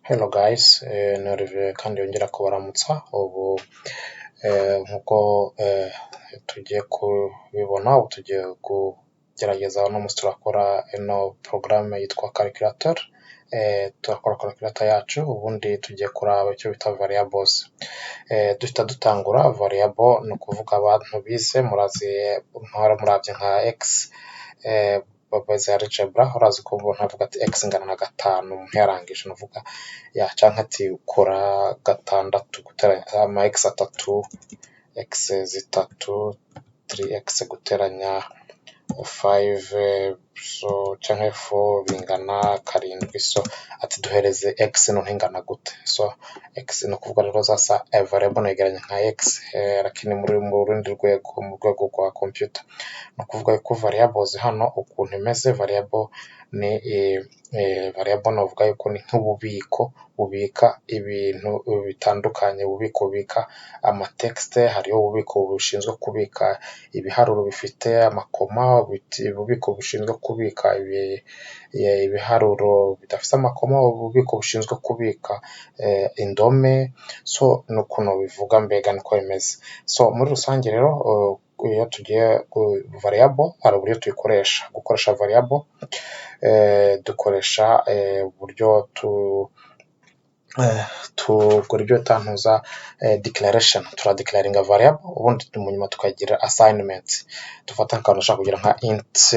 Hello guys, ni Olivier kandi yongera kubaramutsa. Ubu nk'uko tugiye kubibona, ubu tugiye kugerageza, uno munsi turakora ino porogaramu yitwa calculator. Turakora calculator yacu, ubundi tugiye kuraba icyo bita variables. Duhita dutangura. Variable ni ukuvuga, abantu bize murazi, muravye nka x bazi algebra, urazi ko umuntu avuga ati x ingana na 5, umuntu yarangije nuvuga ya, canke ati kora 6 guteranya ama x atatu, x zitatu, 3x guteranya 5, so canke 4 bingana 7. So ati duhereze x noneho ingana gute? So x ni ukuvuga rero sasa variable noyigereranya nka x, lakini muri mu rundi rwego, mu rwego rwa computer. Ni ukuvuga yuko variables hano ukuntu imeze, variable ni variable novuga yuko ni nk'ububiko bubika ibintu bitandukanye, ububiko bubika ama text. Hariho ububiko bushinzwe kubika ibiharuro bifite amakoma, ububiko bushinzwe kubika ibiharuro bidafise amakoma, ububiko bushinzwe kubika indome. So ni ukuntu bivuga, mbega niko bimeze. So muri rusange rero, iyo tugiye variable, hari uburyo tuyikoresha. Gukoresha variable, dukoresha uburyo tugura ibyo bita ntuza declaration. Turadeclaringa variable, ubundi mu nyuma tukagira assignment. Dufata nk'akantu ushaka kugira nka int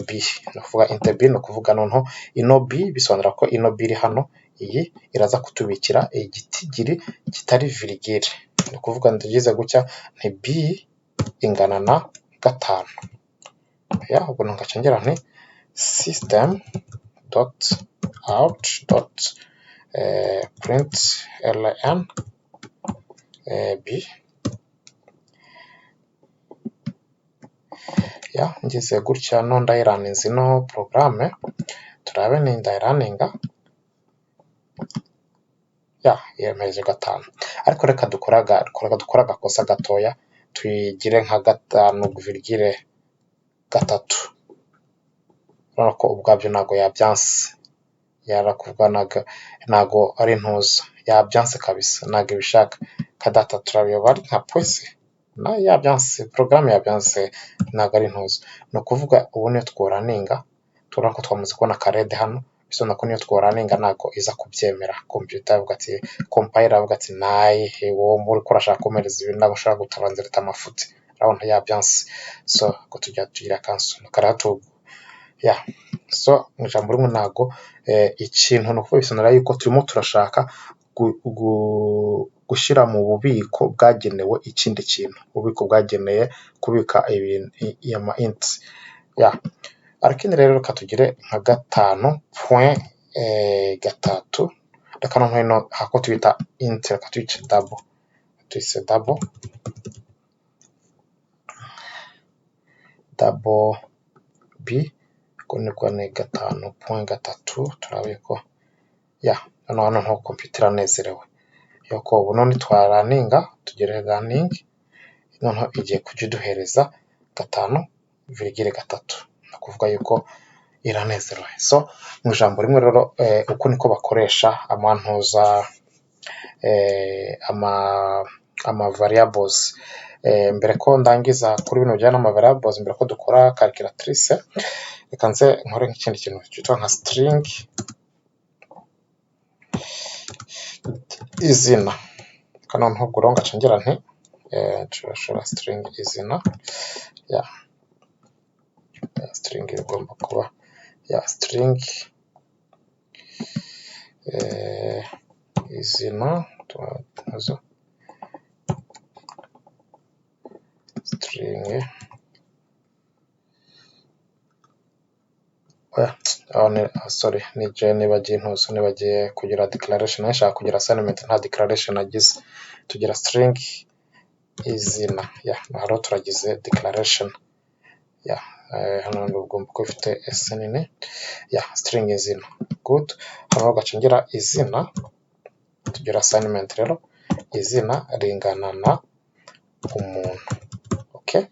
b, ni ukuvuga int b, ni ukuvuga noneho ino b bisobanura ko ino b iri hano, iyi iraza kutubikira igitigiri kitari virgule. Ni ukuvuga ndagize gutya nti b ingana na 5. Ubwo ngaca ngira nti system dot out dot print ln b. Ya, ngize gutya no ndayiraninze ino porogaramu, turabe ni ndayiraninga. Ya, yemeje 5, ariko reka dukore agakosa gatoya, tuyigire nka 5,3. Urabona ko ubwabyo ntabwo yabyanse, yarakuvuga ntabwo ari ntuza, yabyanse kabisa, ntabwo ibishaka. Kadata turabiyoba ari nka pwese nayo yabyanse, porogaramu yabyanse, ntabwo ari ntuza. Ni ukuvuga ubu niyo tworaninga, turabona ko twamaze kubona ka red hano, bisobanura ko niyo tworaninga ntabwo iza kubyemera. Kompiyuta iravuga ati, compiler iravuga ati: "Nayi wowe uriko urashaka kumpereza ibintu, ntabwo ushobora gutranslate amafuti." Urabona yabyanse. So ubwo tujya tugira cancel ya. So mu ijambo rimwe, ntabwo ikintu, ni ukuvuga bisobanura yuko turimo turashaka gushyira mu bubiko bwagenewe ikindi kintu, ububiko bwagenewe kubika ama int ya. Ariko rero reka tugire nka 5.3. Reka noneho ino hako tuyita int, reka tuyice double, tuyise double b, ubwo nibwo ni 5.3. Turabe ko ya noneho kompiyuta iranezerewe yuko ubu none twaraninga. Tugere running, noneho igiye kujya iduhereza 5,3, ni ukuvuga yuko iranezerewe. So mu ijambo rimwe rero, uku niko bakoresha amantuza, ama variables. Mbere ko ndangiza kuri bino bijyanye n'ama variables, mbere ko dukora calculatrice, reka nze nkore nk'ikindi kintu cyitwa nka string izina. Reka noneho ubwo rero ngaca ngira nti turashora string izina. Ya, string igomba kuba ya string izina, string. Sorry, nije nibagiye intuzo, nibagiye kugira declaration. Nshaka kugira assignment nta declaration nagize. Tugira string izina. Ya, hano turagize declaration. Ya, hano ugomba kuba ufite s nini. Ya, string izina, good. Hano gaca ngira izina, tugira assignment rero, izina ringana na umuntu. Okay,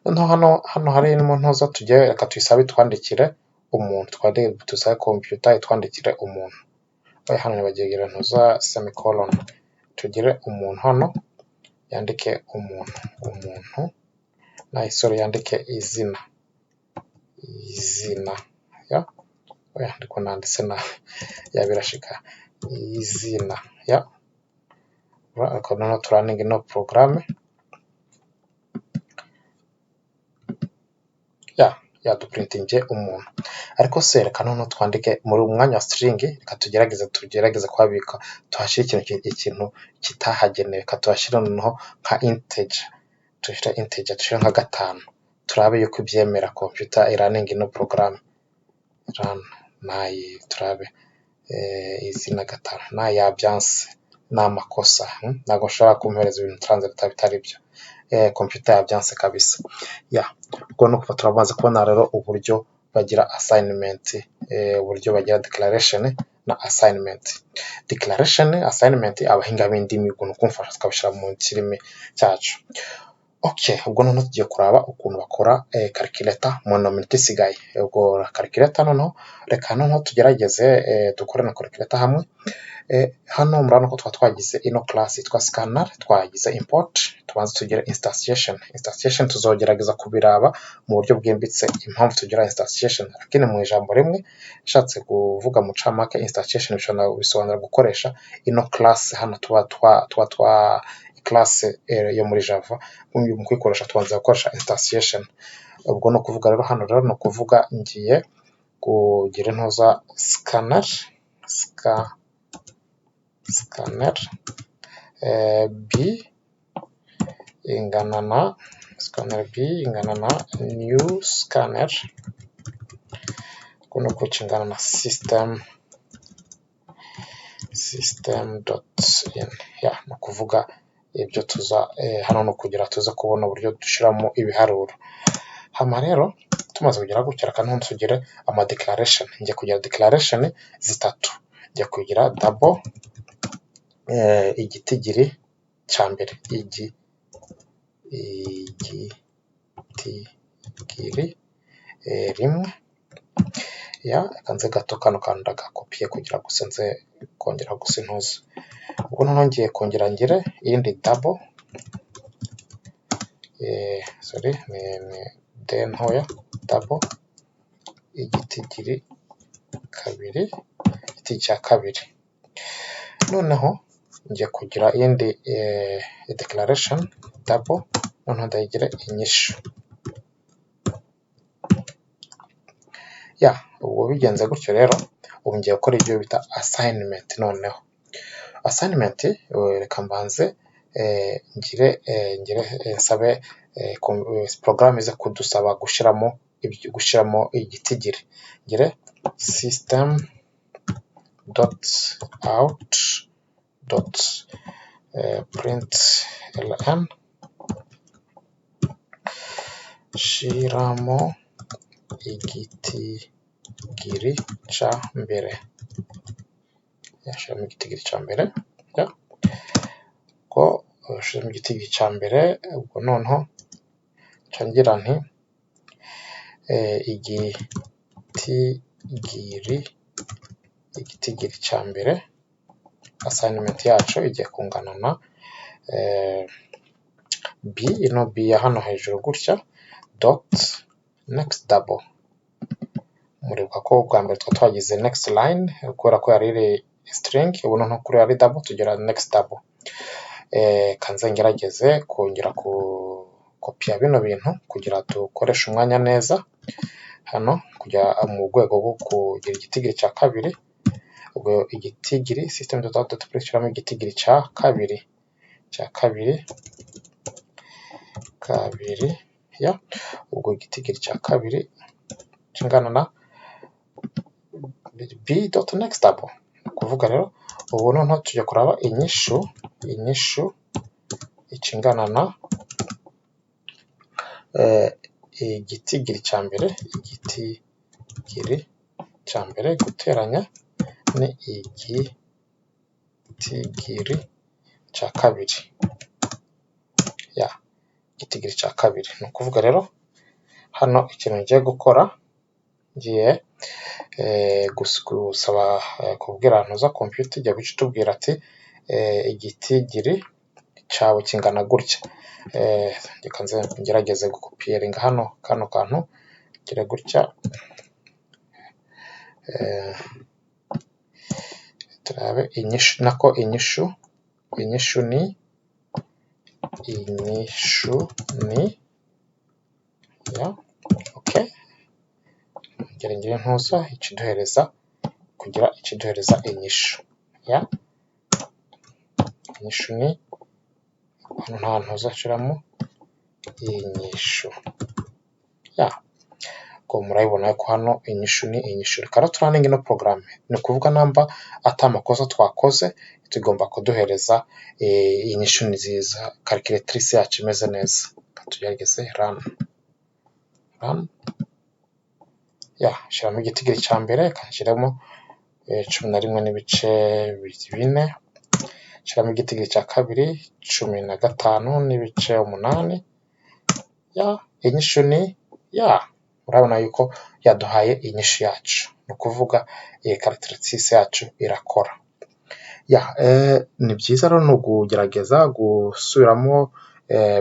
noneho hano hari mu ntuza, tugiye, reka tuyisabe twandikire Umuntu, dusabe kompiyuta itwandikire umuntu. Hano nibagiwe kugira ntuza semicolon, tugire umuntu hano yandike umuntu, umuntu, sorry, yandike izina, izina, ariko nanditse nabi, birashika, izina. Noneho turaninge ino porogaramu, yaduprintingiye umuntu. Ariko se reka noneho twandike muri mwanya wa string, reka tugerageze kuhabika, tuhashyire ikintu kitahagenewe. Reka tuhashyire noneho nka integer, dushyire integer, dushyire nka 5, turabe yuko ibyemera, kompiyuta iraninga ino porogaramu. Run, turabe izina 5, yabyanse, ni amakosa, ntabwo ushobora kumpereza ibintu bitari byo, kompiyuta yabyanse kabisa. Ubwo ni ukuva turamaze kubona rero uburyo bagira assignment, uburyo bagira declaration na assignment. Declaration, assignment, abahinga b'indimi ubwo ni ukumfasha tukabishyira mu kirimi cyacu. Okay, ubwo noneho tugiye kuraba ukuntu bakora calculator mu minota isigaye. Ubwo calculator noneho, reka noneho tugerageze dukore na calculator hamwe. Hano murabona ko tuba twagize ino class yitwa Scanner, twagize import, tubanze tugire instantiation. Instantiation tuzogerageza kubiraba mu buryo bwimbitse, impamvu tugira instantiation, lakini mu ijambo rimwe nshatse kuvuga mu ncamake, instantiation bisobanura gukoresha ino class hano tuba twa class yo muri Java. Mu kuyikoresha tubanza gukoresha instantiation. Ubwo ni ukuvuga rero, hano rero ni ukuvuga ngiye kugira intuza scanner, scanner b ingana na scanner, b ingana na new Scanner, ubwo ni ukuca ingana na system dot in. Ni ukuvuga ibyo tuza hano ni ukugira tuze kubona uburyo dushyiramo ibiharuro. Hama rero tumaze kugira gutya, reka noneho tugire ama declaration. Ngiye kugira declaration zitatu. Ngiye kugira double igitigiri cya mbere, igitigiri 1. Reka nze gato, kano kantu ndagakopiye kugira gusa nze kongera gusa intuza. Ubwo noneho ngiye kongera ngire iyindi double, sorry, ni d ntoya, double igitigiri 2, igiti cya kabiri. Noneho ngiye kugira iyindi declaration double, noneho ndayigire inyishu. Ubwo bigenze gutyo rero, ubu ngiye gukora ibyo bita assignment. Noneho assignment, reka mbanze ngire nsabe porogaramu ize kudusaba gushyiramo igitigiri, ngire system dot out dot print ln, shyiramo igitigiri cya mbere, shyiramo igitigiri cya mbere, ubwo ushyiramo igitigiri cya mbere. Ubwo noneho nca ngira nti igitigiri cya mbere, assignment yacu igiye kungana na b, ino b ya hano hejuru gutya, dot next double. Muribuka ko bwa mbere twari twagize next line kubera ko yari iri string, ubu noneho kuri ari double tugira next double. Reka nze ngerageze kongera gukopiya bino bintu kugira dukoreshe umwanya neza. Hano kujya mu rwego rwo kugira igitigiri cya kabiri, ubwo igitigiri system dot out dot print, shyiramo igitigiri cya kabiri, cya kabiri, kabiri. Ubwo igitigiri cya kabiri kingana na b dot next double. Ni ukuvuga rero ubu noneho tujya kuraba inyishu, inyishu ikingana na igitigiri cya mbere, igitigiri cya mbere guteranya ni igitigiri cya kabiri. Igitigiri cya kabiri, ni ukuvuga rero hano ikintu ngiye gukora, ngiye Gusaba kubwira ntuza kompiyuta igiye guca itubwira ati igitigiri cawe kingana gutya. Reka nze ngerageze gukopiyaringa hano kano kantu, ngire gutya, turabe inyishu, nako inyishu, inyishu ni, inyishu ni, ya okay, ngere ngire ntuza ikiduhereza kugira ikiduhereza inyishu, ya inyishu ni hano nta ntuza nshiramo inyishu, ya ubwo murabibona ko hano inyishu ni inyishu. Reka rero turaninge ino porogaramu, ni ukuvuga namba ata makosa twakoze tugomba kuduhereza inyishu nziza, calculatrice yacu imeze neza. Reka tugerageze run, run, ya shyiramo igitigiri cya mbere, reka nshyiremo 11.4, shyiramo igitigiri cya kabiri 15.8, ya inyishu ni ya, urabona yuko yaduhaye inyishu yacu, ni ukuvuga iyi calculatrice yacu irakora. Ya ni byiza rero ni ukugerageza gusubiramo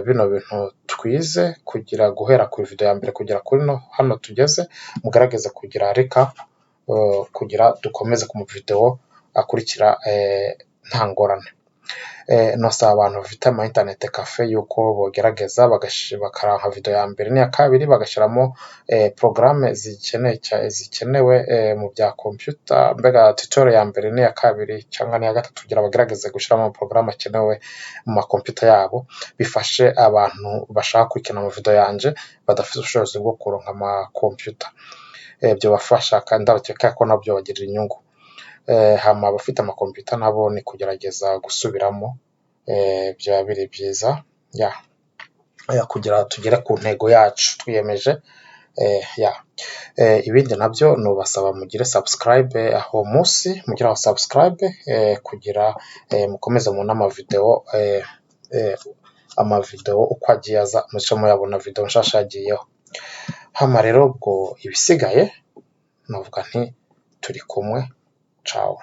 bino bintu twize kugira guhera ku video ya mbere kugera kuri no hano tugeze, mugerageze kugira recap kugira dukomeze ku mavideo akurikira nta ngorane. Nosaba abantu bafite ama internet cafe yuko bogerageza bakaraba video ya mbere n'iya kabiri, bagashyiramo porogaramu zikenewe mu bya kompiyuta, mbega tutorial ya mbere n'iya kabiri cyangwa n'iya gatatu, kugira bagerageze gushyiramo amaporogaramu akenewe mu makompiyuta yabo, bifashe abantu bashaka gukurikirana amavideo yanje badafite ubushobozi bwo kuronka amakompiyuta, byobafasha kandi ndakeka ko nabo byobagirira inyungu. Hama abafite amakompiyuta nabo ni kugerageza gusubiramo, byaba biri byiza ya kugira tugere ku ntego yacu twiyemeje. Ya ibindi nabyo nubasaba mugire subscribe aho munsi, mugire aho subscribe kugira mukomeze mubone amavideo, amavideo uko agiye aza muce muyabona video nshasha yagiyeho. Hama rero ubwo ibisigaye novuga nti turi kumwe, cawo.